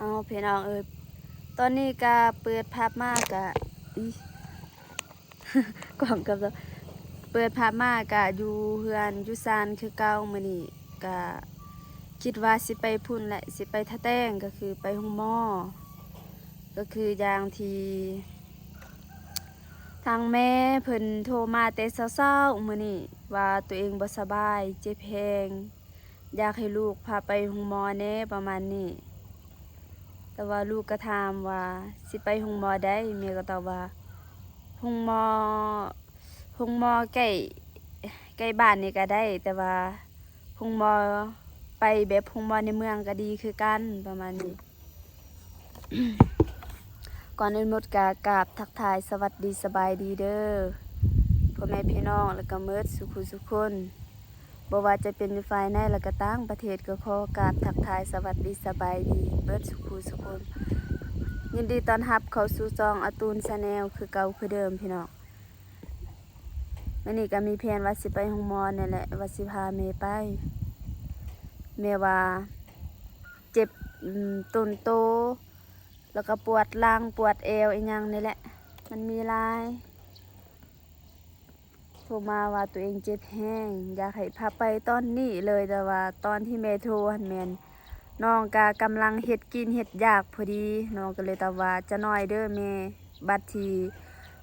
ເອົາ ພີ່ນ້ອງເອີຍ ຕອນນີ້ກະເປີດພາບມາກະ ອີ ກ້ອງກັບ ເປີດພາບມາກະຢູ່ເຮືອນຢູ່ຊານຄືເກົ່າ. ມື້ນີ້ກະຄິດວ່າຊິໄປພຸ້ນແຫຼະ ຊິໄປທ່າແຕງ ກະຄືໄປໂຮງໝໍ ກະຄືຢ່າງທີ່ທາງແມ່ເພິ່ນໂທມາແຕ່ເຊົ້າໆມື້ນີ້ວ່າໂຕເອງບໍ່ສະບາຍ ເຈັບແຮງ ຢາກໃຫ້ລູກພາໄປໂຮງໝໍແດ່ ປະມານນີ້. ແຕ່ວ່າລູກກໍຖາມວ່າ ຊິໄປໂຮງໝໍໃດ? ແມ່ກໍຕອບວ່າ ໂຮງໝໍ ໂຮງໝໍໃກ້ ໃກ້ບ້ານນີ້ກໍໄດ້ ແຕ່ວ່າໂຮງໝໍ ໄປແບບໂຮງໝໍໃນເມືອງກໍດີຄືກັນ ປະມານນີ້. ກ່ອນອື່ນໝົດກະກາບທັກທາຍສະຫວັດດີສະບາຍດີເດີ ພໍ່ແມ່ພີ່ນ້ອງ ແລ້ວກະເໝິດສູ່ຄູ່ສູ່ຄົນ ບໍ່ວ່າຈະເປັນຢູ່ພາຍໃນ ແລ້ວກະຕ່າງປະເທດ ກໍຂໍກາບທັກທາຍສະຫວັດດີສະບາຍດີເບີດສູ່ຄູ່ສູ່ຄົນ. ຍິນດີຕ້ອນຮັບເຂົ້າສູ່ຊ່ອງອາຕູນແຊນແນວ ຄືເກົ່າຄືເດີມ ພີ່ນ້ອງ. ມື້ນີ້ກໍມີແຜນວ່າຊິໄປໂຮງໝໍນີ້ແຫຼະ ວ່າຊິພາແມ່ໄປ ແມ່ວ່າເຈັບ ອືມ ຕົ້ນໂຕ ແລ້ວກໍປວດຫຼັງ ປວດແອວອີ່ຫຍັງນີ້ແຫຼະ ມັນມີຫຼາຍ. ໂທມາວ່າໂຕເອງເຈັບແຮງ ຢາກໃຫ້ພາໄປຕອນນີ້ເລີຍ ແຕ່ວ່າຕອນທີ່ແມ່ໂທຫັ້ນແມ່ນ ນ້ອງກະກຳລັງເຮັດກິນເຮັດຢາກພໍດີ ນ້ອງກໍເລີຍຕອບວ່າ ຈະໜ້ອຍເດີແມ່. ບັດທີ່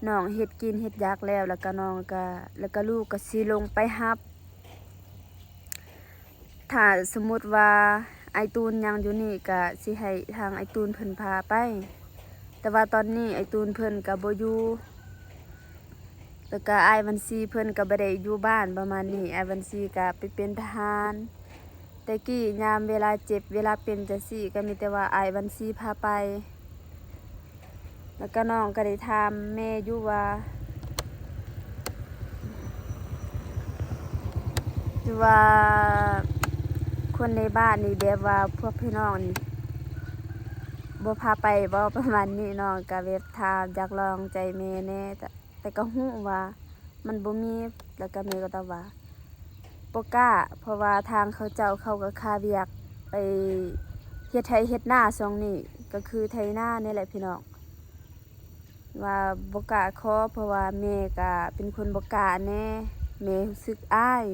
ນ້ອງເຮັດກິນເຮັດຢາກແລ້ວ ແລ້ວກະນ້ອງກະ ແລ້ວກະລູກກະຊິລົງໄປຮັບ. ຖ້າສົມມຸດວ່າອ້າຍຕູນຍັງຢູ່ນີ້ ກະຊິໃຫ້ທາງອ້າຍຕູນເພິ່ນພາໄປ ແຕ່ວ່າຕອນນີ້ອ້າຍຕູນເພິ່ນກະບໍ່ຢູ່ ແລ້ວກະອ້າຍວັນຊີເພິ່ນກະບໍ່ໄດ້ຢູ່ບ້ານ ປະມານນີ້. ອ້າຍວັນຊີກະໄປເປັນທະຫານ ແຕ່ກີ້ຍາມເວລາເຈັບເວລາເປັນຈັ່ງຊີ້ ກະມີແຕ່ວ່າອ້າຍວັນຊີພາໄປ. ແລ້ວກໍນ້ອງກໍໄດ້ຖາມແມ່ຢູ່ວ່າ ຢູ່ວ່າຄົນໃນບ້ານນີ້ ແບບວ່າພວກພີ່ນ້ອງນີ້ບໍ່ພາໄປບໍ່ ປະມານນີ້. ນ້ອງກໍແບບຖາມຢາກລອງໃຈແມ່ແດ່ ແຕ່ ແຕ່ກໍຮູ້ວ່າມັນບໍ່ມີ ແລ້ວກໍແມ່ກໍຕອບວ່າ ບໍ່ກ້າ ເພາະວ່າທາງເຂົາເຈົ້າເຂົາກໍຄາວຽກໄປເຮັດໄຮ່ເຮັດນາ ຊ່ວງນີ້ກໍຄືໄຖນານີ້ແຫຼະພີ່ນ້ອງ ວ່າບໍ່ກ້າຂໍ ເພາະວ່າແມ່ກໍເປັນຄົນບໍ່ກ້າແດ່ ແມ່ຮູ້ສຶກອາຍ.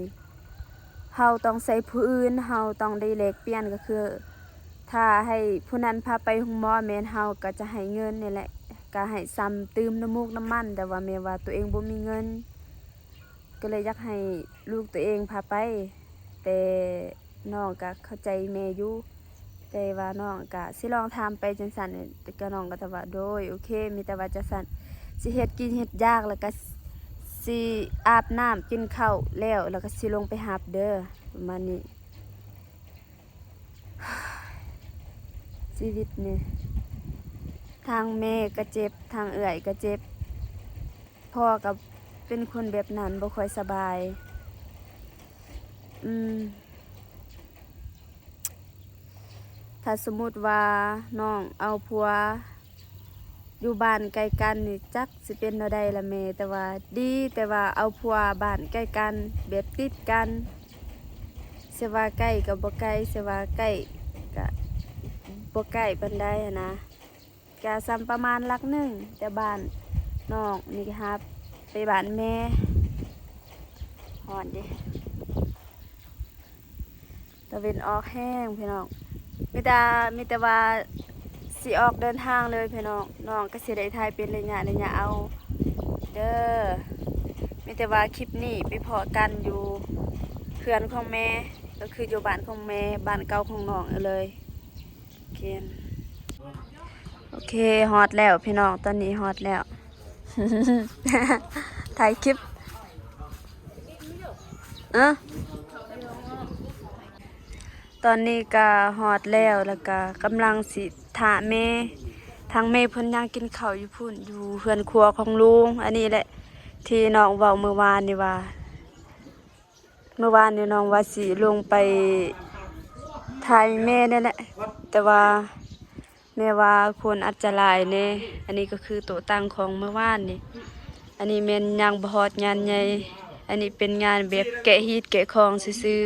ເຮົາຕ້ອງໃຊ້ຜູ້ອື່ນ ເຮົາຕ້ອງໄດ້ແລກປ່ຽນ ກໍຄືຖ້າໃຫ້ຜູ້ນັ້ນພາໄປໂຮງໝໍ ແມ່ນເຮົາກໍຈະໃຫ້ເງິນນີ້ແຫຼະ ກໍໃຫ້ສ່ຳຕື່ມນ້ຳມູກນ້ຳມັນ ແຕ່ວ່າແມ່ວ່າຕົວເອງບໍ່ມີເງິນ ກໍເລີຍຢາກໃຫ້ລູກຕົວເອງພາໄປ ແຕ່ນ້ອງກະເຂົ້າໃຈແມ່ຢູ່ ແຕ່ວ່ານ້ອງກະຊິລອງຖາມໄປຈັ່ງຊັ້ນ ແຕ່ກະນ້ອງກະຕອບວ່າ ໂດຍ ໂອເຄ ມີແຕ່ວ່າຈັ່ງຊັ້ນ ຊິເຮັດກິນເຮັດຢາກ ແລ້ວກະຊິອາບນ້ຳກິນເຂົ້າແລ້ວ ແລ້ວກະຊິລົງໄປຮັບເດີ ປະມານນີ້. ຊີວິດນີ້ ທາງແມ່ກະເຈັບ ທາງເອື້ອຍກະເຈັບ ພໍ່ກໍເປັນຄົນແບບນັ້ນ ບໍ່ຄ່ອຍສະບາຍ. ອືມ ຖ້າສົມມຸດວ່ານ້ອງເອົາຜົວຢູ່ບ້ານໃກ້ກັນນີ້ ຈັກຊິເປັນແນວໃດລະແມ່ ແຕ່ວ່າດີ ແຕ່ວ່າເອົາຜົວບ້ານໃກ້ກັນ ແບບຕິດກັນ ຊິວ່າໃກ້ກໍບໍ່ໃກ້ ຊິວ່າໃກ້ກໍບໍ່ໃກ້ປານໃດຫັ້ນນະ. ກະສ່ຳປະມານຫຼັກໜຶ່ງ ແຕ່ບ້ານນ້ອງນີ້ຫາໄປບ້ານແມ່. ຮ້ອນເດ ຕາເວັນອອກແຮງພີ່ນ້ອງ ມີແຕ່ ມີແຕ່ວ່າຊິອອກເດີນທາງເລີຍພີ່ນ້ອງ ນ້ອງກະຊິໄດ້ຖ່າຍເປັນໄລຍະໄລຍະເອົາເດີ. ມີແຕ່ວ່າຄລິບນີ້ໄປພໍ້ກັນຢູ່ເຮືອນຂອງແມ່ ກໍຄືຢູ່ບ້ານຂອງແມ່ ບ້ານເກົ່າຂອງນ້ອງເລີຍ. ໂອເຄ ໂອເຄ ຮອດແລ້ວພີ່ນ້ອງ ຕອນນີ້ຮອດແລ້ວ ຖ່າຍຄລິບ ເອີ ຕອນນີ້ກະຮອດແລ້ວ ແລ້ວກະກຳລັງຊິຖ້າແມ່ ທາງແມ່ເພິ່ນຍັງກິນເຂົ້າຢູ່ພຸ້ນ ຢູ່ເຮືອນຄົວຂອງລຸງ. ອັນນີ້ແຫຼະທີ່ນ້ອງເວົ້າມື້ວານນີ້ວ່າ ມື້ວານນີ້ນ້ອງວ່າຊິລົງໄປຖ່າຍແມ່ນີ້ແຫຼະ ແຕ່ວ່າແມ່ວ່າຄົນອາດຈະຫຼາຍແດ່. ອັນນີ້ກໍຄືໂຕະຕັ່ງຂອງມື້ວານນີ້ ອັນນີ້ແມ່ນຍັງບໍ່ຮອດງານໃຫຍ່ ອັນນີ້ເປັນງານແບບແກະຮີດແກະຂອງຊື່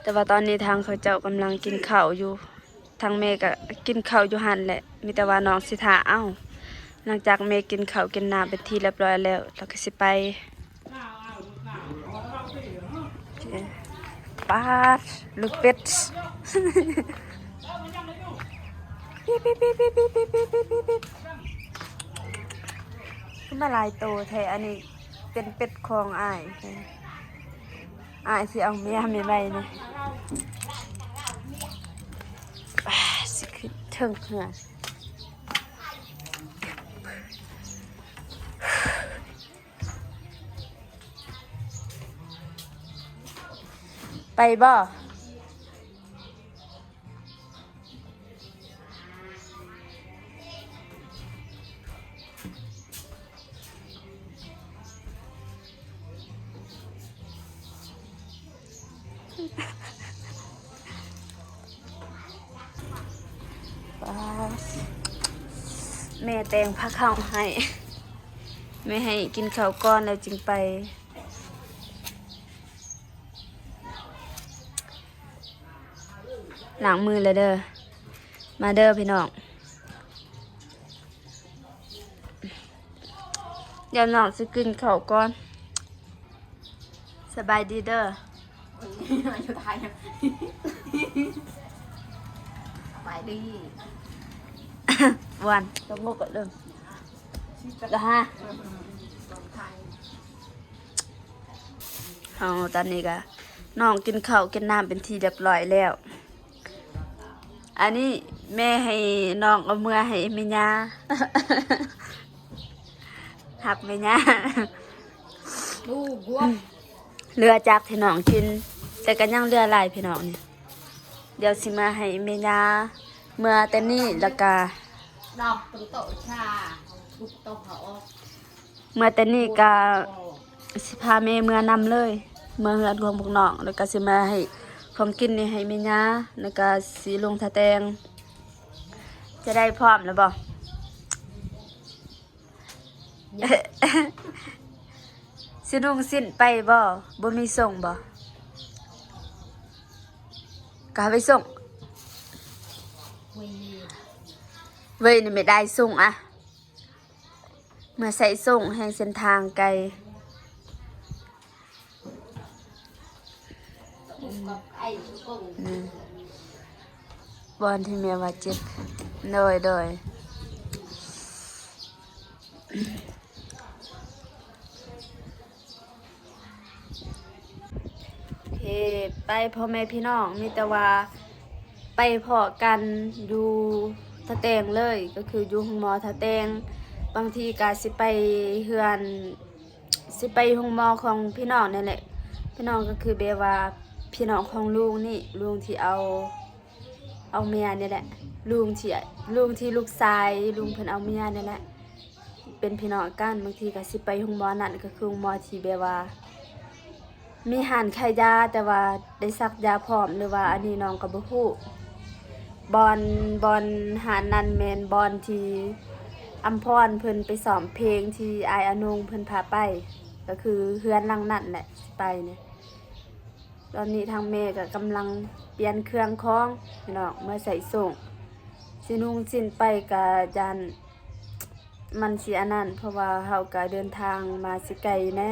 ໆ. ຕ່ວ່າຕອນນີ້ທາງເຂົາເຈົ້າກຳລັງກິນເຂົ້າຢູ່ ທາງແມ່ກໍກິນເຂົ້າຢູ່ຫັ້ນແຫຼະ ມີແຕ່ວ່ານ້ອງຊິຖ້າເອົາ. ຫຼັງຈາກແມ່ກິນເຂົ້າກິນນ້ຳເປັນທີ່ລຽບຮ້ອຍແລ້ວ ລາວກໍຊິໄປ. ປາດ ລູກເປັດ ປີບໆໆໆ ຄືມາຫຼາຍໂຕແທ້. ອັນນີ້ເປັນເປັດຂອງອ້າຍ ອ້າຍຊິເອົາເມຍໃໝ່ໆນີ້ ປາດ ຊິຂຶ້ນເທິງເຮືອນ. ໄປບໍ່? ປາດ ແມ່ແຕ່ງພາເຂົ້າໃຫ້ ແມ່ໃຫ້ກິນເຂົ້າກ່ອນແລ້ວຈຶ່ງໄປ. ລ້າງມືແລ້ວເດີ ມາເດີພີ່ນ້ອງ. ດຽວນ້ອງຊິກິນເຂົ້າກ່ອນ. ສະບາຍດີເດີ ຢູ່ໄທ. ສະບາຍດີ ຫວານ ຕົກບົກເດີ ລະຮະ. ເຮົາຕອນນີ້ກະ ນ້ອງກິນເຂົ້າກິນນ້ຳເປັນທີ່ລຽບຮ້ອຍແລ້ວ. ອັນນີ້ແມ່ໃຫ້ນ້ອງເອົາເມືອໃຫ້ແມ່ຍ່າ ຮັກແມ່ຍ່າ. ເຫຼືອຈາກທີ່ນ້ອງກິນ ແຕ່ກໍຍັງເຫຼືອຫຼາຍພີ່ນ້ອງນີ້. ດຽວຊິເມືອໃຫ້ແມ່ຍ່າ ເມືອແຕ່ນີ້ ແລ້ວກະ ດອກຕົ້ນໂຕຊາ ທຸບໂຕເຂົາອອກ. ເມື່ອແຕ່ນີ້ກະຊິພາແມ່ເມືອນຳເລີຍ ເມືອເຮືອນຂອງພວກນ້ອງ ແລ້ວກະຊິມາໃຫ້ຂອງກິນນີ້ໃຫ້ແມ່ຍ່າ ແລ້ວກະຊິລົງທ່າແຕ່ງ. ຈະໄດ້ພ້ອມແລ້ວບໍ່? ຊິນຸ່ງສິ້ນໄປບໍ່? ບໍ່ມີສົ່ງບໍ່? ກະໄປສົ່ງ ເວີຍນີ້ແມ່ໄດ້ສົ່ງອະ. ເມືອໃສ່ສົ່ງແຮ່ງເສັ້ນທາງໄກ ອືມ ບ່ອນທີ່ແມ່ວ່າເຈັບ ໂດຍ ໂດຍ. ໂອເຄ ໄປພໍ່ແມ່ພີ່ນ້ອງ ມີແຕ່ວ່າໄປພໍ້ກັນຢູ່ທ່າແຕງເລີຍ ກໍຄືຢູ່ໂຮງໝໍທ່າແຕງ. ບາງທີກະຊິໄປເຮືອນ ຊິໄປໂຮງໝໍຂອງພີ່ນ້ອງນີ້ແຫຼະ ພີ່ນ້ອງກໍຄືແບບວ່າພີ່ນ້ອງຂອງລຸງນີ້ ລຸງທີ່ເອົາ ເອົາເມຍນີ້ແຫຼະ ລຸງທີ່ ລຸງທີ່ລູກຊາຍລຸງເພິ່ນເອົາເມຍນີ້ແຫຼະ ເປັນພີ່ນ້ອງກັນ. ບາງທີກໍຊິໄປໂຮງໝໍນັ້ນ ກໍຄືໂຮງໝໍທີ່ແບບວ່າມີຮ້ານຂາຍຢາ ແຕ່ວ່າໄດ້ສັກຢາພ້ອມ ຫຼືວ່າອັນນີ້ນ້ອງກໍບໍ່ຮູ້. ບ່ອນ ບ່ອນຮ້ານນັ້ນແມ່ນບ່ອນທີ່ອຳພອນເພິ່ນໄປຊ້ອມເພງ ທີ່ອ້າຍອານົງເພິ່ນພາໄປ ກໍຄືເຮືອນຫຼັງນັ້ນແຫຼະ ໄປນີ້. ຕອນນີ້ທາງແມ່ກໍກຳລັງປ່ຽນເຄື່ອງຂອງພີ່ນ້ອງ ເມືອໃສ່ສົ່ງ. ຊິນຸ່ງສິ້ນໄປກໍຢ້ານມັນຊິອັນນັ້ນ ເພາະວ່າເຮົາກໍເດີນທາງມາຊິໄກແດ່.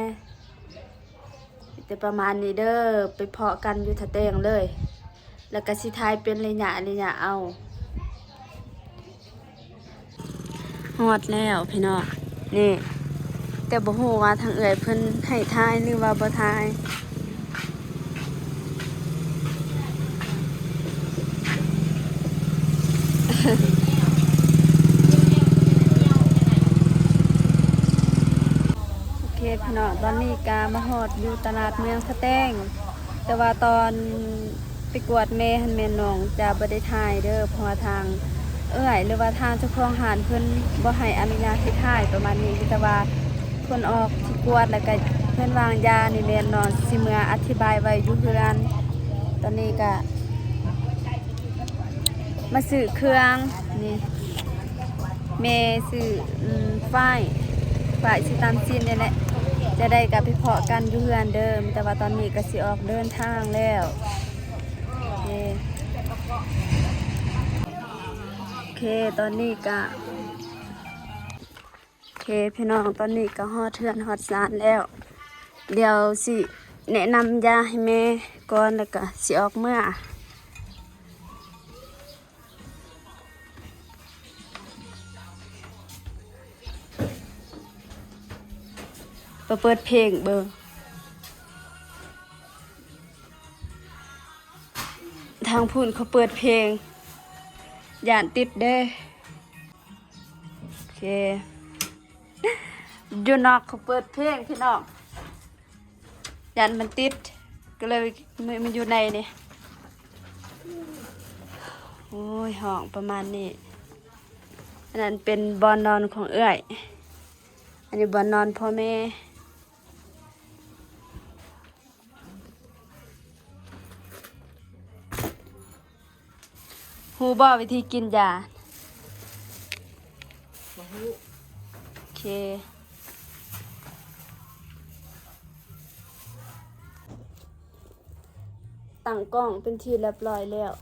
ແຕ່ປະມານນີ້ເດີ ໄປພໍ້ກັນຢູ່ທ່າແຕງເລີຍ ແລ້ວກໍຊິຖ່າຍເປັນໄລຍະ ໄລຍະເອົາ. ຮອດແລ້ວພີ່ນ້ອງ ນີ້ ແຕ່ບໍ່ຮູ້ວ່າທາງເອື້ອຍເພິ່ນໃຫ້ຖ່າຍ ຫຼືວ່າບໍ່ຖ່າຍ. ໂອເຄພີ່ນ້ອງ ຕອນນີ້ກະມາຮອດຢູ່ຕະຫຼາດເມືອງທ່າແຕງ ແຕ່ວ່າຕອນໄປກວດແມ່ຫັ້ນແມ່ນນ້ອງຈະບໍ່ໄດ້ຖ່າຍເດີ ເພາະວ່າທາງເອື້ອຍ ຫຼືວ່າທາງເຈົ້າຂອງຮ້ານເພິ່ນບໍ່ໃຫ້ອະນຸຍາດໃຫ້ຖ່າຍປະມານນີ້. ມີແຕ່ວ່າເພິ່ນອອກທີ່ກວດ ແລ້ວກະເພິ່ນວາງຢານີ້ແມ່ນນ້ອງຊິເມືອອະທິບາຍໄວ້ຢູ່ເຮືອນ. ຕອນນີ້ກະ ມາຊື້ເຄື່ອງນີ້ ແມ່ຊື້ ອືມ ຝ້າຍ ຝ້າຍຊິຕຳຊີ້ນນີ້ແຫຼະ. ຈະໄດ້ກໍໄປພໍ້ກັນຢູ່ເຮືອນເດີ ແຕ່ວ່າຕອນນີ້ກໍຊິອອກເດີນທາງແລ້ວ. ໂອເຄ ຕອນນີ້ກະ ໂອເຄ ພີ່ນ້ອງ ຕອນນີ້ກະຮອດເຮືອນຮອດຊານແລ້ວ. ດຽວຊິແນະນຳຢາໃຫ້ແມ່ກ່ອນ ແລ້ວກະຊິອອກເມືອ. ໄປເປີດເພງເບິ່ງ ທາງພຸ້ນເຂົາເປີດເພງ ຢ້ານຕິດເດ້. ໂອເຄ ຢູ່ນອກເຂົາເປີດເພງ ພີ່ນ້ອງ. ຢ້ານມັນຕິດ ກໍເລີຍມາ ມາຢູ່ໃນນີ້. ໂອ້ຍ ຫ້ອງປະມານນີ້. ອັນນັ້ນເປັນບ່ອນນອນຂອງເອື້ອຍ ອັນນີ້ບ່ອນນອນພໍ່ແມ່. ຮູ້ບໍ່ວິທີກິນຢາ? ບໍ່ຮູ້. ໂອເຄ ຕັ້ງກ້ອງເປັນທີ່ລຽບຮ້ອຍແລ້ວ.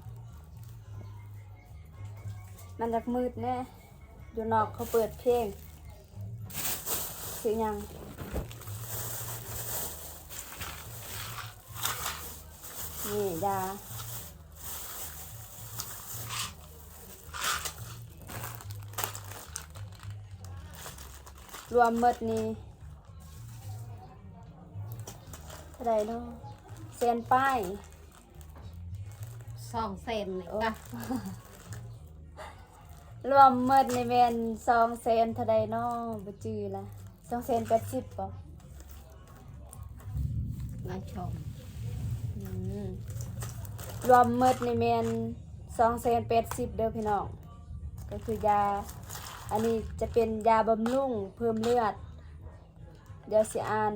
ມັນຢາກມືດແດ່. ຢູ່ນອກເຂົາເປີດເພງ. ຄືຫຍັງ? ນີ້ຢາ. ລວມໝົດນີ້ເທົ່າໃດເນາະ? ແສນປາຍ. ສອງແສນນີ້ກະ ໂອ້ ລວມໝົດນີ້ແມ່ນສອງແສນເທົ່າໃດເນາະ? ບໍ່ຈື່ລະ. ສອງແສນແປດສິບບໍ່? ຫຼາຍຊ່ອງ. ອືມ ລວມໝົດນີ້ແມ່ນສອງແສນແປດສິບເດີພີ່ນ້ອງ. ກໍຄືຢາ ອັນນີ້ຈະເປັນຢາບຳລຸງເພີ່ມເລືອດ. ດຽວຊິອ່ານ.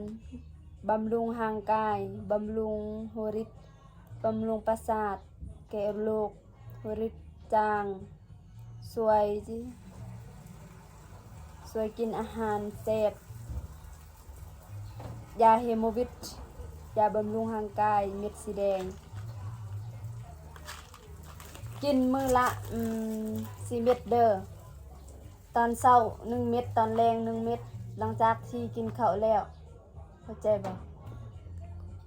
ບຳລຸງຮ່າງກາຍ, ບຳລຸງຫົວຣິດ, ບຳລຸງປະສາດ, ແກ້ໂລກຫົວຣິດຈາງ, ຊ່ວຍ ຊ່ວຍກິນອາຫານແຊບ, ຢາເຮໂມວິດ, ຢາບຳລຸງຮ່າງກາຍເມັດສີແດງ. ກິນມື້ລະ ອືມ ສີ່ເມັດເດີ. ຕອນເຊົ້າໜຶ່ງເມັດ, ຕອນແລງໜຶ່ງເມັດ ຫຼັງຈາກທີ່ກິນເຂົ້າແລ້ວ. ເຂົ້າໃຈບໍ່?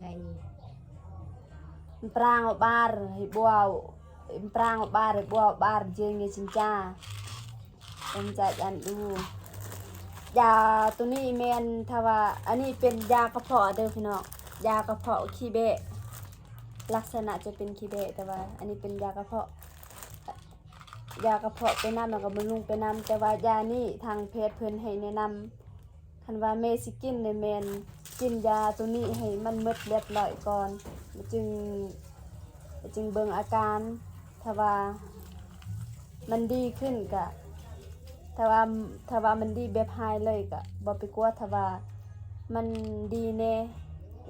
ໃຈ. Mprang obar hi buau, mprang obar hi buau, obar jeng hi cinca. ເປັນຈະອັນດູ. ຢາໂຕນີ້ແມ່ນ ຖ້າວ່າ ອັນນີ້ເປັນຢາກະເພາະເດີພີ່ນ້ອງ, ຢາກະເພາະຂີ້ແບ້. ລັກສະນະຈະເປັນຂີ້ແບ້, ແຕ່ວ່າອັນນີ້ເປັນຢາກະເພາະ. ຢາກະເພາະໄປນຳ ແລ້ວກໍບຳລຸງໄປນຳ. ແຕ່ວ່າຢານີ້ທາງແພດເພິ່ນໃຫ້ແນະນຳ ຄັນວ່າແມ່ຊິກິນນີ້ແມ່ນກິນຢາໂຕນີ້ໃຫ້ມັນໝົດລຽບຮ້ອຍກ່ອນ ແລ້ວຈຶ່ງ ແລ້ວຈຶ່ງເບິ່ງອາການ. ຖ້າວ່າມັນດີຂຶ້ນກະ ຖ້າວ່າ ຖ້າວ່າມັນດີແບບຫາຍເລີຍກະບໍ່ໄປກວດ. ຖ້າວ່າມັນດີແດ່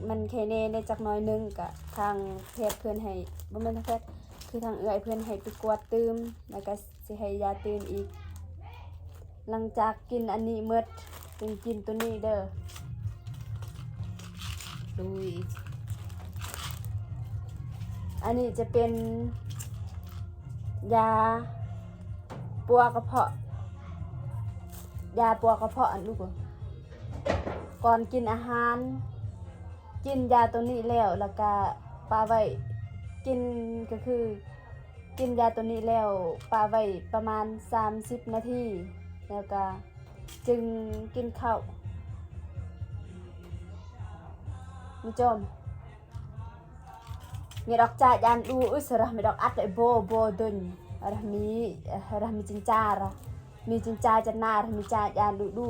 ມັນໄຄແນ່ ແນ່ຈັກໜ້ອຍໜຶ່ງກະ ທາງແພດເພິ່ນໃຫ້ ບໍ່ແມ່ນທາງແພດ ຄືທາງເອື້ອຍເພິ່ນໃຫ້ໄປກວດຕື່ມ ແລ້ວກະຊິໃຫ້ຢາຕື່ມອີກ. ຫຼັງຈາກກິນອັນນີ້ໝົດ ຈຶ່ງກິນໂຕນີ້ເດີ. ໂດຍ ອັນນີ້ຈະເປັນຢາປົວກະເພາະ, ຢາປົວກະເພາະ ອັນລູກ ກ່ອນກິນອາຫານ ກິນຢາໂຕນີ້ແລ້ວ ແລ້ວກະປະໄວ້ ກິນ ກໍຄືກິນຢາໂຕນີ້ແລ້ວປະໄວ້ປະມານສາມສິບນາທີ ແລ້ວກະຈຶ່ງກິນເຂົ້າ. ມີຈົ່ມ ມີດອກຈາຍານດູອຶສ ເຮົາມີດອກອັດເລີຍ ໂບ ໂບ ດຸນ ເຮົາມີ ເຮົາມີຈິນຈາ ເຮົາມີຈິນຈາຈະນາ ເຮົາມີຈາຍານດູດູ.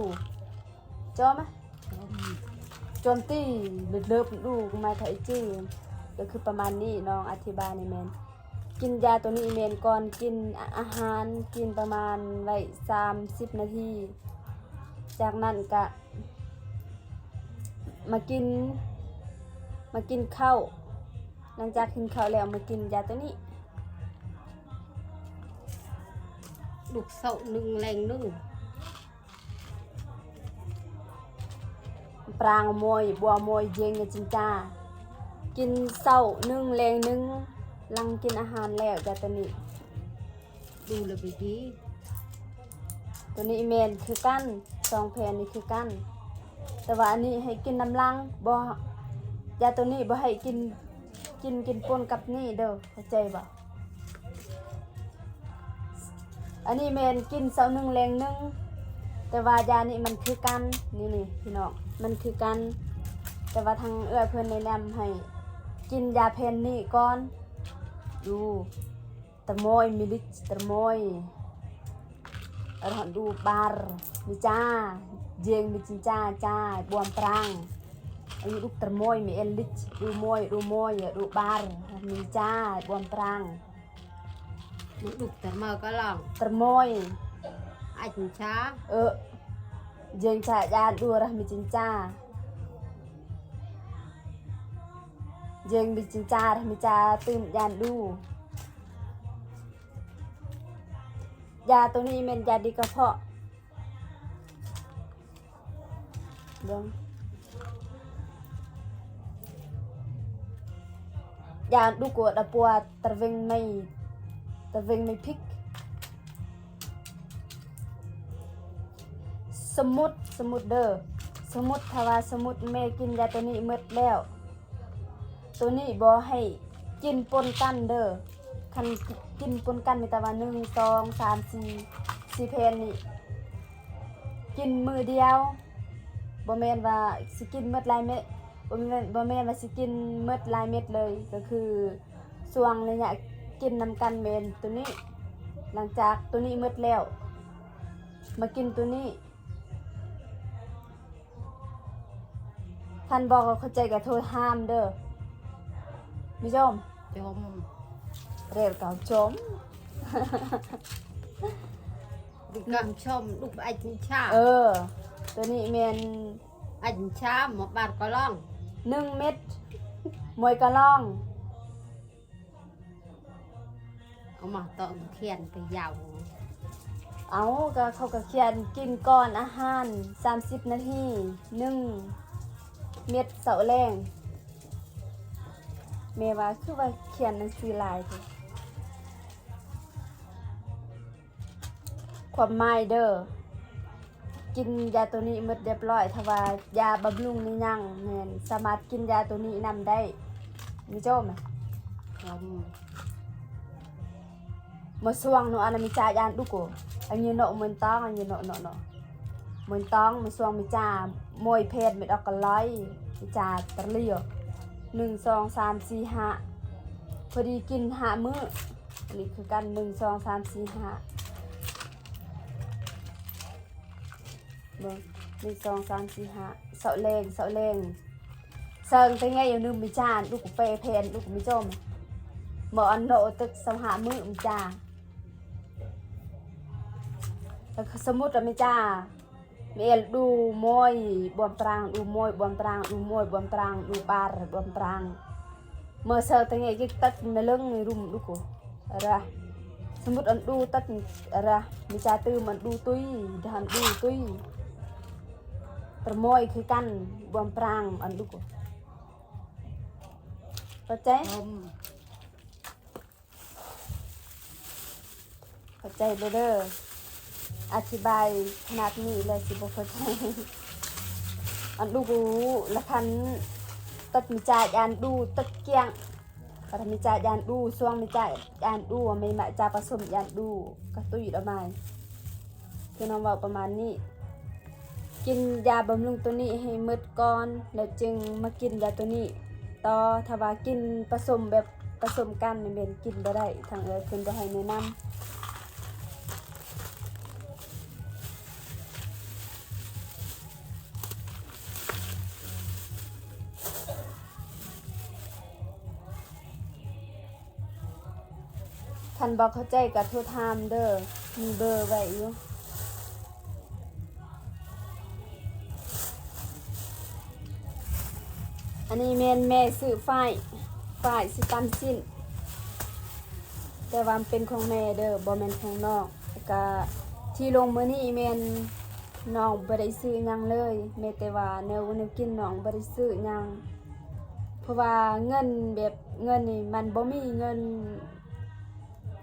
ໂຈມ ໂຈມຕີເລີບໆ ດູມາໄທຈີ ກໍຄືປະມານນີ້. ນ້ອງອະທິບາຍນີ້ແມ່ນ ກິນຢາໂຕນີ້ແມ່ນກ່ອນກິນອາຫານ ກິນປະມານໄວ້ສາມສິບນາທີ ຈາກນັ້ນກະມາກິນ ມາກິນເຂົ້າ. ຫຼັງຈາກກິນເຂົ້າແລ້ວມາກິນຢາໂຕນີ້ ລຸກເຊົ້າໜຶ່ງແລງໜຶ່ງ. ປາງມອຍ ບົວມອຍ ເຢງ ຈິງຈາ ກິນເຊົ້າໜຶ່ງ ແລງໜຶ່ງ ຫຼັງກິນອາຫານແລ້ວ ຢາໂຕນີ້ ດູແລ້ວໄປດີ ໂຕນີ້ແມ່ນຄືກັນ ສອງແຜ່ນນີ້ຄືກັນ ແຕ່ວ່າອັນນີ້ໃຫ້ກິນນຳຫຼັງ ບໍ່ ຢາໂຕນີ້ບໍ່ໃຫ້ກິນ ກິນ ກິນປົນກັບນີ້ເດີ້ ເຂົ້າໃຈບໍ່? ອັນນີ້ແມ່ນກິນເຊົ້າໜຶ່ງແລງໜຶ່ງ ແຕ່ວ່າຢານີ້ມັນຄືກັນ ນີ້ໆ ພີ່ນ້ອງ ມັນຄືກັນ ແຕ່ວ່າທາງເອື້ອຍເພິ່ນແນະນຳໃຫ້ກິນຢາແຜ່ນນີ້ກ່ອນ ດູ Termoi, milik termoi. Roh du bar, mi cha, jeng mi cin cha, cha, buam prang. Ayu duk termoi, mi elik, du moi, du moi, du bar, mi cha, buam prang. Mu duk termoi ka long. Termoi. Ai cin cha. Ơ. Jeng cha, jan du rah mi cin cha. Jeng mi cin cha, rah mi cha, tưm jan du. ຢາໂຕນີ້ແມ່ນຢາດີກະເພາະ ເບິ່ງ ຢາດູກວດອະປົວ ຕະເວັງໄມ ຕະເວັງໄມພິກ ສົມມຸດ ສົມມຸດເດີ້ ສົມມຸດ ຖ້າວ່າສົມມຸດແມ່ກິນຢາໂຕນີ້ໝົດແລ້ວ ໂຕນີ້ບໍ່ໃຫ້ກິນປົນກັນເດີ້ ຄັນກິນປົນກັນມີແຕ່ວ່າ ໜຶ່ງ ສອງ ສາມ ສີ່ ສີ່ແຜ່ນນີ້ ກິນມື້ດຽວ ບໍ່ແມ່ນວ່າຊິກິນໝົດຫຼາຍເມັດ ບໍ່ແມ່ນ ບໍ່ແມ່ນວ່າຊິກິນໝົດຫຼາຍເມັດເລີຍ ກໍຄືຊ່ວງໄລຍະກິນນຳກັນແມ່ນໂຕນີ້ ຫຼັງຈາກໂຕນີ້ໝົດແລ້ວ ມາກິນໂຕນີ້. ຄັນບໍ່ເຂົ້າໃຈກໍໂທຖາມເດີ້ ມີຈົ່ມ ຈົ່ມ ແລ້ວກໍຈົ່ມ ດິກຳຊົມ ດຸກອາຈິນຊາ ເອີ ໂຕນີ້ແມ່ນອາຈິນຊາ ໝໍບາດກະລອງ ໜຶ່ງເມັດ ມວຍກະລອງ. ເອົາມາຕອນຂຽນໄປຍາວ ເອົາ ກໍເຂົາກໍຂຽນກິນກ່ອນອາຫານສາມສິບນາທີ ໜຶ່ງເມັດເຊົ້າແລງ ແມ່ວ່າຄືວ່າຂຽນໜັງສືຫຼາຍແທ້. ຄວາມໝາຍເດີ້ ກິນຢາໂຕນີ້ໝົດຮຽບຮ້ອຍ ຖ້າວ່າຢາບຳລຸງນີ້ຍັງ ແມ່ນສາມາດກິນຢາໂຕນີ້ນຳໄດ້ ມີໂຈມ ມາຊ່ວງໂນ ອານາມິຈາຍານດຸໂກ ອັນຍາໂນເມີນຕອງ ອັນຍາໂນ ໂນ ໂນ ເມີນຕອງ ມາຊ່ວງມິຈາ ມວຍເພດ ເມັດອອກກະລອຍ ມິຈາຕະເລຍ ໜຶ່ງ ສອງ ສາມ ສີ່ ຫ້າ ພໍດີກິນຫ້າມື້. ອັນນີ້ຄືກັນ ໜຶ່ງ ສອງ ສາມ ສີ່ ຫ້າ ເບິ່ງ ໜຶ່ງ ສອງ ສາມ ສີ່ ຫ້າ ເຊົ້າແລງ ເຊົ້າແລງ ເຊິ່ງແຕ່ແງຢູ່ໜຶ່ງມິຈານ ລູກເປແຜ່ນ ລູກມີຈົ່ມ ໝໍອັນໂນຕຶກ ຊາວຫ້າມື້ມິຈາ ແລ້ວສະມຸດອະມິຈາ ເມລດູມອຍ ບວມຕຣາງ ດູມອຍ ບວມຕຣາງ ດູມອຍ ບວມຕຣາງ ດູບາຣ ບວມຕຣາງ ເມີເຊີຕະເງກິກຕັກ ເມເລິງ ລຸມ ດຸໂກ ອະຣະ ສະມຸດອັນດູຕັກ ອະຣະ ມີຈາຕື່ມອັນດູຕຸຍ ດານດູຕຸຍ ຕຣະມອຍຄືກັນ ບວມຕຣາງ ອັນດຸໂກ ເຂົ້າໃຈ? ເຂົ້າໃຈບໍ່ເດີ້? ອະທິບາຍຂະໜາດນີ້ແລ້ວຊິບໍ່ເຂົ້າໃຈ ອັນດູ ລະຄັນ ຕັດມິຈາຍານດູ ຕັດກຽງ ປັດມິຈາຍານດູ ຊ່ວງມິຈາຍານດູ ເມມະຈາປະສົມຍານດູ ກະຕຸ້ຍດອກໄມ້ ຄືນ້ອງເວົ້າປະມານນີ້. ກິນຢາບຳລຸງໂຕນີ້ໃຫ້ໝົດກ່ອນ ແລ້ວຈຶ່ງມາກິນຢາໂຕນີ້ຕໍ່. ຖ້າວ່າກິນປະສົມແບບປະສົມກັນນີ້ແມ່ນກິນບໍ່ໄດ້ ທາງເອື້ອຍເພິ່ນບໍ່ໃຫ້ແນະນຳ. ຄັນບໍ່ເຂົ້າໃຈກໍໂທຖາມເດີ້ ມີເບີໄວ້ຢູ່. ອັນນີ້ແມ່ນແມ່ຊື້ຝ້າຍ ຝ້າຍຊິຕຳຊິ້ນ ແຕ່ວ່າມັນເປັນຂອງແມ່ເດີ້ ບໍ່ແມ່ນຂອງນ້ອງ. ແລ້ວກະທີ່ລົງມື້ນີ້ແມ່ນນ້ອງບໍ່ໄດ້ຊື້ຫຍັງເລີຍ ແມ້ແຕ່ວ່າແນວ ແນວກິນນ້ອງບໍ່ໄດ້ຊື້ຫຍັງ ເພາະວ່າເງິນແບບ ເງິນນີ້ມັນບໍ່ມີ ເງິນ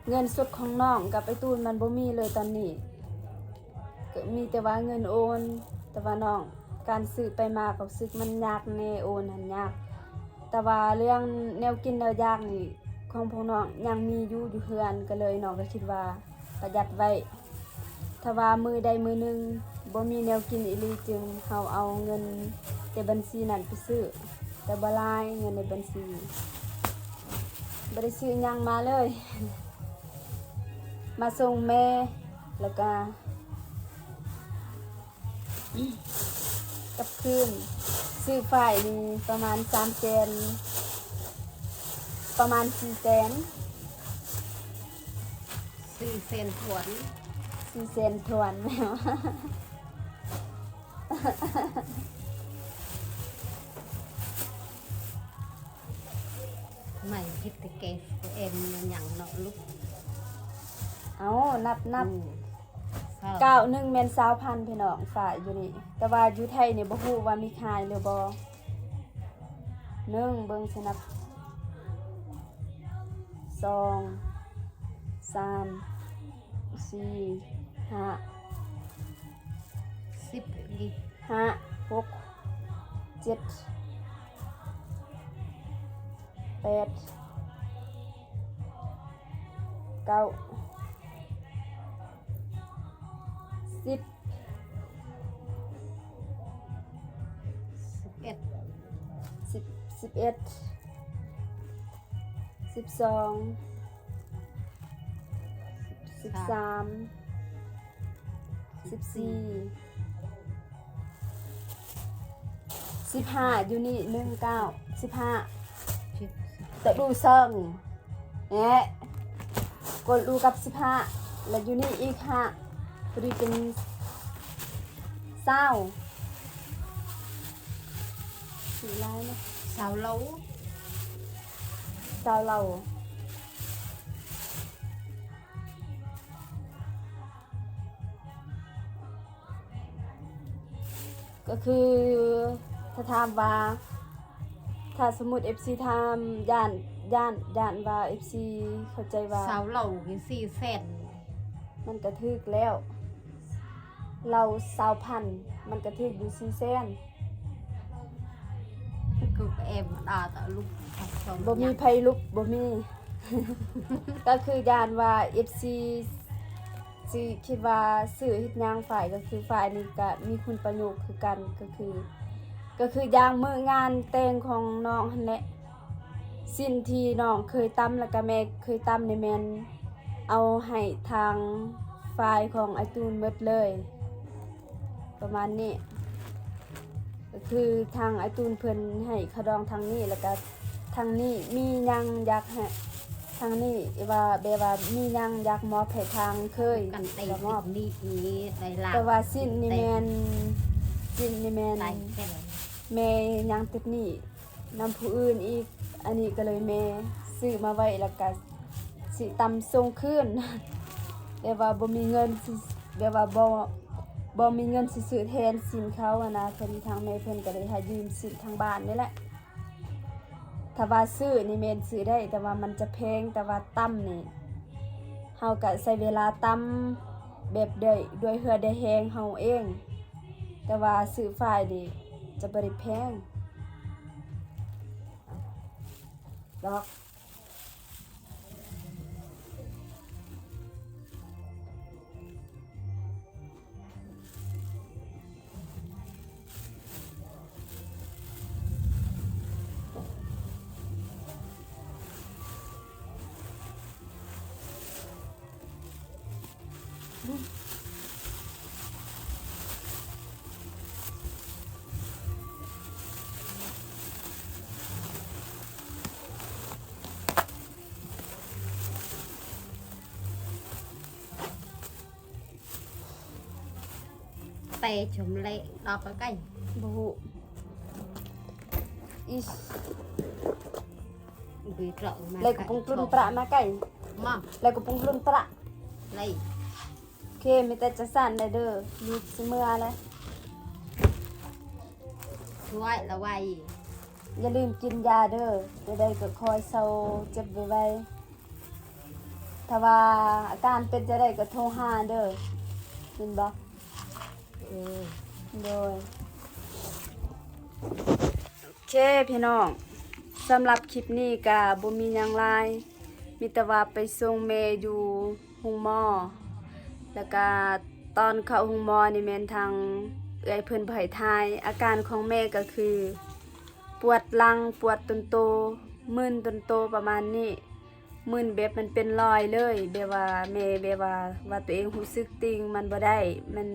ເງິນສົດຂອງນ້ອງກັບອ້າຍຕູນມັນບໍ່ມີເລີຍຕອນນີ້ ກໍມີແຕ່ວ່າເງິນໂອນ ແຕ່ວ່ານ້ອງ ການຊື້ໄປມາກໍຮູ້ສຶກມັນຍາກແດ່ ໂອນຫັ້ນຍາກ ແຕ່ວ່າເລື່ອງແນວກິນແນວຢາກນີ້ ຂອງພວກນ້ອງຍັງມີຢູ່ ຢູ່ເຮືອນ ກໍເລີຍນ້ອງກໍຄິດວ່າປະຢັດໄວ້ ຖ້າວ່າມື້ໃດມື້ໜຶ່ງບໍ່ມີແນວກິນອີ່ຫຼີ ຈຶ່ງເຮົາເອົາເງິນແຕ່ບັນຊີນັ້ນໄປຊື້ ແຕ່ບໍ່ຫຼາຍ ເງິນໃນບັນຊີ ບໍ່ໄດ້ຊື້ຫຍັງມາເລີຍ ມາສົ່ງແມ່ ແລ້ວກະ ກັບຄືນ ຊື້ຝ້າຍນີ້ປະມານສາມແສນ ປະມານສີ່ແສນ ສີ່ແສນຖ້ວນ ສີ່ແສນຖ້ວນແມ່ນ. ໄມ້ເຮັດແຕ່ແກງເອັມຫຍັງເນາະລູກ ເອົາ ນັບ ນັບ ອືມ ເກົ້າໜຶ່ງແມ່ນຊາວພັນພີ່ນ້ອງ ຝ້າຍຢູ່ນີ້ ແຕ່ວ່າຢູ່ໄທນີ້ບໍ່ຮູ້ວ່າມີຂາຍຫຼືບໍ່ ໜຶ່ງ ເບິ່ງຊິນັບ ສອງ ສາມ ສີ່ ຫ້າ ສິບ ຫ້າ ຫົກ ເຈັດ ແປດ ເກົ້າ ສິບ ສິບເອັດ ສິບ ສິບເອັດ ສິບສອງ ສິບສາມ ສິບສີ່ ສິບຫ້າ ຢູ່ນີ້ ໜຶ່ງ ເກົ້າ ສິບຫ້າ ຕະດູເຊິ່ງ ແອະ ກົດລູກັບສິບຫ້າ ແລ້ວຢູ່ນີ້ອີກຫ້າ ພໍດີເປັນຊາວ ຖືຫຼາຍເນາະ ຊາວໂລ ຊາວໂລ. ກໍຄື ຖ້າຖາມວ່າ ຖ້າສົມມຸດເອັຟຊີຖາມ ຢ້ານ ຢ້ານ ຢ້ານວ່າເອັຟຊີເຂົ້າໃຈວ່າ ຊາວໂລນີ້ສີ່ແສນ ມັນກະຖືກແລ້ວ ເລົາຊາວພັນ ມັນກະຖືກຢູ່ສີ່ແສນ. ຄືແອມດາຕະລຸກ ບໍ່ມີໃຜລຸກ ບໍ່ມີ ກໍຄືຢ້ານວ່າເອັຟຊີຊິຄິດວ່າຊື້ເຮັດຫຍັງຝ້າຍ ກໍຄືຝ້າຍນີ້ກະມີຄຸນປະໂຫຍດຄືກັນ ກໍຄື ກໍຄືຢ່າງມື້ງານແຕ່ງຂອງນ້ອງຫັ້ນແຫຼະ ສິ້ນທີ່ນ້ອງເຄີຍຕຳ ແລ້ວກະແມ່ເຄີຍຕຳນີ້ແມ່ນເອົາໃຫ້ທາງຝ່າຍຂອງອ້າຍຕູນໝົດເລີຍ ປະມານນີ້ ກໍຄືທາງອ້າຍຕູນເພິ່ນໃຫ້ຄ່າດອງທາງນີ້ ແລ້ວກະທາງນີ້ມີຫຍັງຢາກໃຫ້ ທາງນີ້ວ່າ ແບບວ່າມີຫຍັງຢາກມອບໃຫ້ທາງເຄີຍ ກັນໄດ້ ກໍມອບ ນີ້ໄດ້ລາ ແຕ່ວ່າສິ້ນນີ້ແມ່ນ ສິ້ນນີ້ແມ່ນ ແມ່ຍັງຕິດໜີ້ ນຳຜູ້ອື່ນອີກ ອັນນີ້ກໍເລີຍແມ່ຊື້ມາໄວ້ ແລ້ວກະຊິຕຳສົ່ງຄືນ ແບບວ່າບໍ່ມີເງິນຊິ ແບບວ່າບໍ່ ບໍ່ມີເງິນຊິຊື້ແທນສິ້ນເຂົາຫັ້ນນະ ເພິ່ນ ທາງແມ່ເພິ່ນກໍເລີຍໃຫ້ຢືມສິ້ນທາງບ້ານນີ້ແຫຼະ ຖ້າວ່າຊື້ນີ້ແມ່ນຊື້ໄດ້ ແຕ່ວ່າມັນຈະແພງ ແຕ່ວ່າຕຳນີ້ ເຮົາກະໃຊ້ເວລາຕຳແບບດ້ວຍ ດ້ວຍເຫື່ອດ້ວຍແຮງເຮົາເອງ ແຕ່ວ່າຊື້ຝ້າຍນີ້ຈະບໍ່ໄດ້ແພງດອກ. ແຕ່ຊົມແລະ ດອກກະໄກ່ ບໍ່ຮູ້ ອີ ແລະກະປຸງຕຸນປະມາໄກ່ ມາ ແລະກະປຸງຕຸນປະ ໄລ ເຄ ມີແຕ່ຈັ່ງຊັ້ນແຫຼະເດີ ລູກຊິເມືອແລ້ວ ຊ່ວຍລະໄວ. ຢ່າລືມກິນຢາເດີ ແນວໃດກໍຂໍໃຫ້ເຊົາເຈັບໄວໆ ຖ້າວ່າອາການເປັນຈັ່ງໃດກໍໂທຫາເດີ ແມ່ນບໍ່? ເອີ ໂດຍ ໂອເຄພີ່ນ້ອງ ສຳລັບຄລິບນີ້ກະບໍ່ມີຫຍັງຫຼາຍ ມີແຕ່ວ່າໄປສົ່ງແມ່ຢູ່ໂຮງໝໍ ແລ້ວກະຕອນເຂົ້າໂຮງໝໍນີ້ແມ່ນທາງເອື້ອຍເພິ່ນບໍ່ໃຫ້ຖ່າຍ ອາການຂອງແມ່ກະຄືປວດຫຼັງ ປວດຕົນໂຕ ມຶນຕົນໂຕປະມານນີ້ ມຶນແບບມັນເປັນລອຍເລີຍ ແບບວ່າແມ່ແບບວ່າ ວ່າຕົວເອງຮູ້ສຶກຕິ່ງມັນບໍ່ໄດ້ ມັນ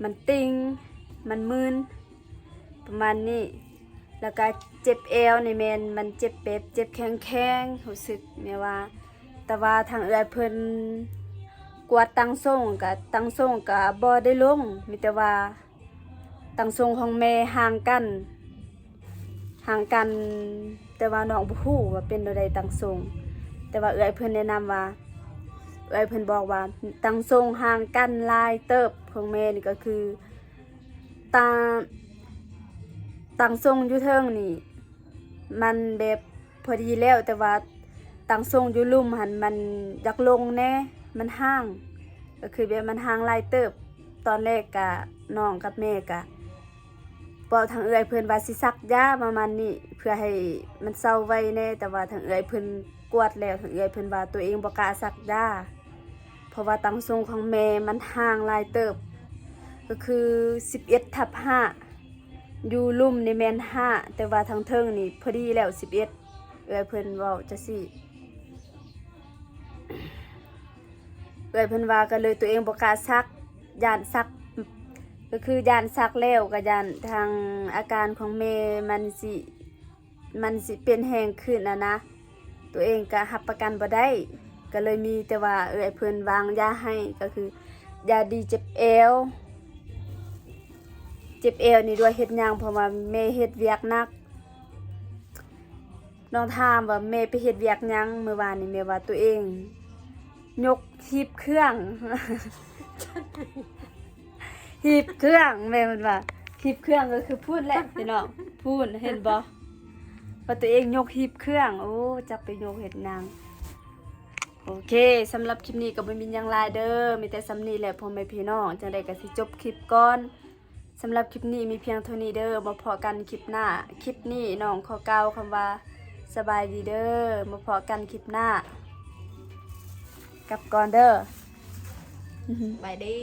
ມັນຕິ່ງ ມັນມຶນ ປະມານນີ້ ແລ້ວກະເຈັບແອວນີ້ແມ່ນມັນເຈັບແບບເຈັບແຂງໆ ຮູ້ສຶກແບບວ່າ ແຕ່ວ່າທາງເອື້ອຍເພິ່ນກວດຕັ່ງຊົງ ກະຕັ່ງຊົງກະບໍ່ໄດ້ລົງ ມີແຕ່ວ່າຕັ່ງຊົງຂອງແມ່ຫ່າງກັນ ຫ່າງກັນ ແຕ່ວ່ານ້ອງບໍ່ຮູ້ວ່າເປັນແນວໃດຕັ່ງຊົງ ແຕ່ວ່າເອື້ອຍເພິ່ນແນະນຳວ່າ ເອື້ອຍເພິ່ນບອກວ່າຕັ່ງຊົງຫ່າງກັນຫຼາຍເຕີບ ຂອງແມ່ນີ້ກໍຄື ຕາ ຕັ່ງຊົງຢູ່ເທິງນີ້ ມັນແບບພໍດີແລ້ວ ແຕ່ວ່າຕັ່ງຊົງຢູ່ລຸ່ມຫັ້ນມັນຢາກລົງແດ່ ມັນຫ່າງ ກໍຄືແບບມັນຫ່າງຫຼາຍເຕີບ. ຕອນແລກກະນ້ອງກັບແມ່ກະເວົ້າທາງເອື້ອຍເພິ່ນວ່າຊິສັກຢາປະມານນີ້ ເພື່ອໃຫ້ມັນເຊົາໄວແດ່ ແຕ່ວ່າທາງເອື້ອຍເພິ່ນກວດແລ້ວ ທາງເອື້ອຍເພິ່ນວ່າຕົວເອງບໍ່ກ້າສັກຢາ ເພາະວ່າຕັ່ງຊົງຂອງແມ່ມັນຫ່າງຫຼາຍເຕີບ ກໍຄືສິບເອັດທັບຫ້າ ຢູ່ລຸ່ມນີ້ແມ່ນຫ້າ ແຕ່ວ່າທາງເທິງນີ້ພໍດີແລ້ວສິບເອັດ ເອື້ອຍເພິ່ນເວົ້າຈັ່ງຊີ້ ເອື້ອຍເພິ່ນວ່າ ກໍເລີຍຕົວເອງບໍ່ກ້າສັກ ຢ້ານສັກ ກໍຄືຢ້ານສັກແລ້ວກໍຢ້ານທາງອາການຂອງແມ່ມັນຊິ ມັນຊິເປັນແຮງຂຶ້ນຫັ້ນນະ ຕົວເອງກະຮັບປະກັນບໍ່ໄດ້ ກໍເລີຍມີແຕ່ວ່າເອື້ອຍເພິ່ນວາງຢາໃຫ້ ກໍຄືຢາດີເຈັບແອວ ເຈັບແອວນີ້ດ້ວຍເຮັດຫຍັງ ເພາະວ່າແມ່ເຮັດວຽກໜັກ ນ້ອງຖາມວ່າແມ່ໄປເຮັດວຽກຫຍັງ ມື້ວານນີ້ແມ່ວ່າຕົວເອງຍົກ ຮີບເຄື່ອງ ຮີບເຄື່ອງ ແມ່ເພິ່ນວ່າ ຮີບເຄື່ອງກໍຄືພຸ້ນແຫຼະພີ່ນ້ອງ ພຸ້ນເຫັນບໍ່ ວ່າຕົວເອງຍົກຮີບເຄື່ອງ ໂອ້ ຈັກໄປຍົກເຮັດຫຍັງ. ໂອເຄ ສຳລັບຄລິບນີ້ກໍບໍ່ມີຫຍັງຫຼາຍເດີ ມີແຕ່ສ່ຳນີ້ແຫຼະພໍ່ແມ່ພີ່ນ້ອງ ຈັ່ງໃດກໍຊິຈົບຄລິບກ່ອນ. ສຳລັບຄລິບນີ້ມີພຽງເທົ່ານີ້ເດີ ມາພໍ້ກັນຄລິບໜ້າ ຄລິບນີ້ນ້ອງຂໍກ່າວຄຳວ່າ ສະບາຍດີເດີ ມາພໍ້ກັນຄລິບໜ້າ ກັບກ່ອນເດີ ສະບາຍດີ.